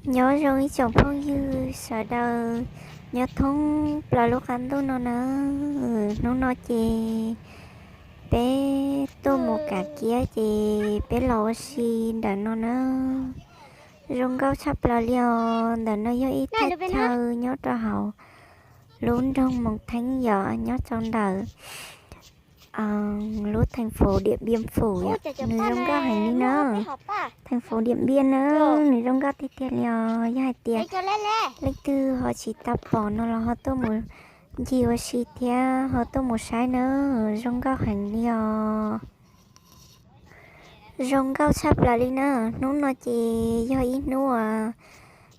Nyob zoo ib tsoom phooj ywg sawv daws nyob thoob plaws lub qab ntuj no na. Hnub no ces peb tuaj mus kav kiab ces peb los ua si ntawm no na. Zoo nkauj tshaj plaws li os. Ntawm no yog ib thaj chaw nyob rau hauv lub nroog Moos Theeb yom, nyob rau ntawm lub theej fuv Diam Npiaj Fum yom. Nws zoo nkauj heev li na. Theej fuv Diam Npiaj na, nws zoo nkauj tiag tiag li os. Yog hais tias leej twg ho tsis tau pom no los ho tuaj mus ncig ua si thiab ho tuaj mus saib na, zoo nkauj heev li os. Zoo nkauj tshaj plaws li na. Hnub no ces yog ib hnub uas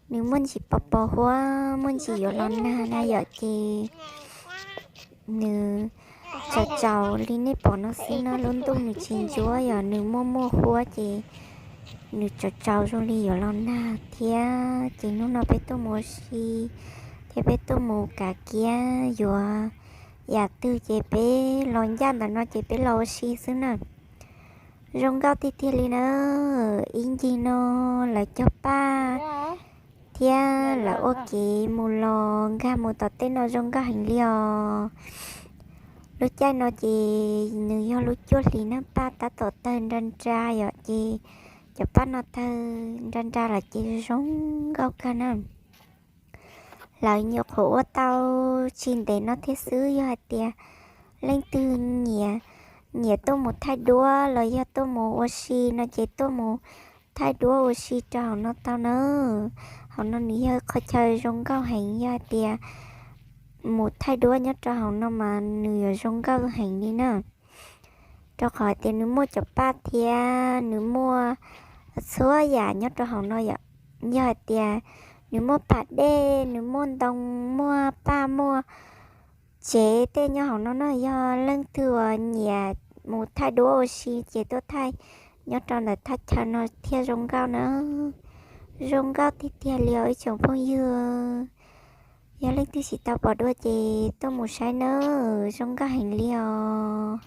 nws muaj ntsis pos pos huab, muaj ntsis yuav los nag na yom, ces nws tsaus tsaus li nej pom no xwb na. Lub ntuj nws tsis ntsuab yom, nws muaj muaj huab ces nws tsaus tsaus zoo li yuav los nag thiab. Ces hnub no peb tuaj mus ua si thiab peb tuaj mus kav kiab yuav yam twg ces peb los ncaj ntawm no ces peb los ua si xwb na. Zoo nkauj tiag tiag li na. Ib ncig no lawv cog paj thiab lawv ua kev mus los nkag mus tom tej no zoo nkauj heev li os. Lub caij no ces nws yog lub cuaj hlis na, paj tab tom tawg nra nra yom, ces cov paj no tawg nra nra lawm ces zoo nkauj kawg na. Lawv nyuam qhuav ua tau tsis ntev no thiab xwb. Yog hais tias leej twg nyiam, nyiam tuaj mus thaij duab los yog tuaj mus ua si no ces tuaj mus thaij duab ua si rau hauv no tau na. Hauv no nws yog qhov chaw zoo nkauj heev, yog hais tias mus thaij duab nyob rau hauv no mas nws yuav zoo nkauj heev li na. Rau qhov hais tias nws muaj cov paj thiab nws muaj txhua yam nyob rau hauv no yom. Yog hais tias nws muaj pas dej, nws muaj ntoo, muaj paj, muaj tsev tej nyob hauv no na. Yog leej twg uas nyiam mus thaij duab ua si ces tuaj thaij nyob rau ntawm thaj chaw no thiaj zoo nkauj na. Zoo nkauj tiag tiag li os ib tsoom phooj ywg. Yog leej twg tsis tau pom dua ces tuaj mus saib na, zoo nkauj heev li os.